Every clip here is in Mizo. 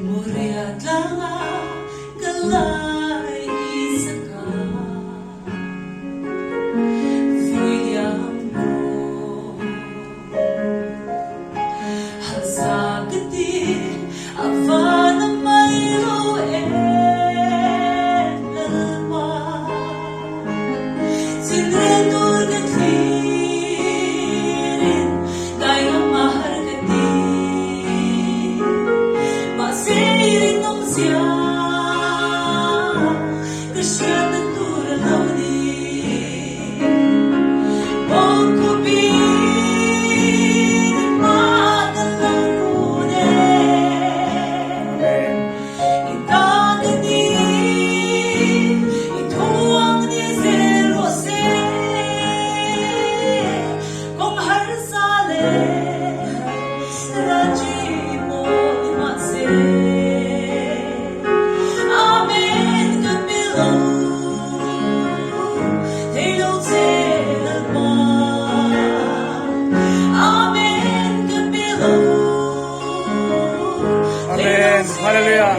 Moria tlanga ka lai Isaka vui liam rawh. Halsa ka ti a van a mai lo em Lalpa. Chinrel tur ka thlirin dai ngam a har ka ti. Mahse i rinawm zia ka hriatna tur a lo ni. Bawngkhawpin hmaah kan lo kun e. I ta ka ni, i thu ang ni zel rawh se. Kawng harsa leh Raji pawh ni mah se. Amen ka pe lo, thei lo che Lalpa. Amen ka pe lo. Amen. Hallelujah.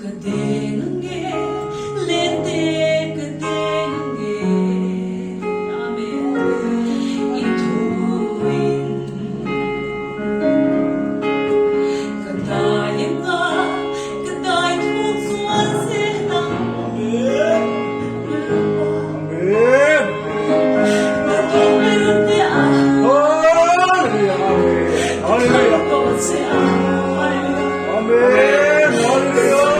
Ka deng ange, lente ka deng ange, Amen, i thuin. Ka dai anga, ka dai thuk zual zel ang. Amen. Ka thawk te a. Hallelujah. Hallelujah. Ka tawh che a. Amen. Hallelujah.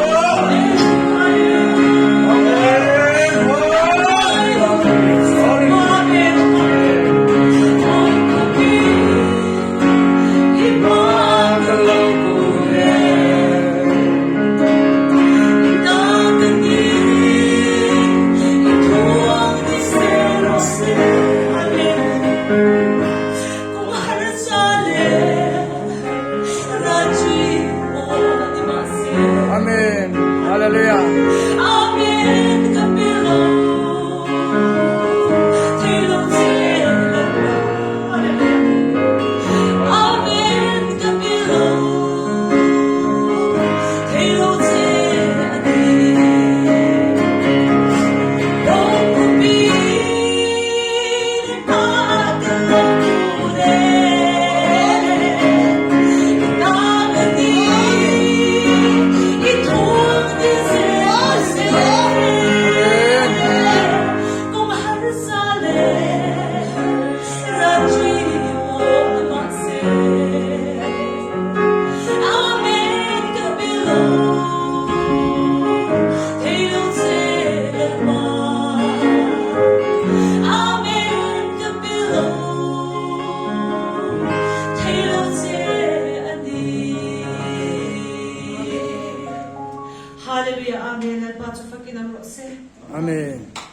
Amen. Hallelujah. Amen. Hallelujah. Amen ka pe lo thei lo che Amen ka pe lo thei lo che a ni. Lawmpupi pa ka lo kun e ta ka ni i thuang ni zel se. Hallelujah Amen Lalpa chu fakin awm rawh se. Amen.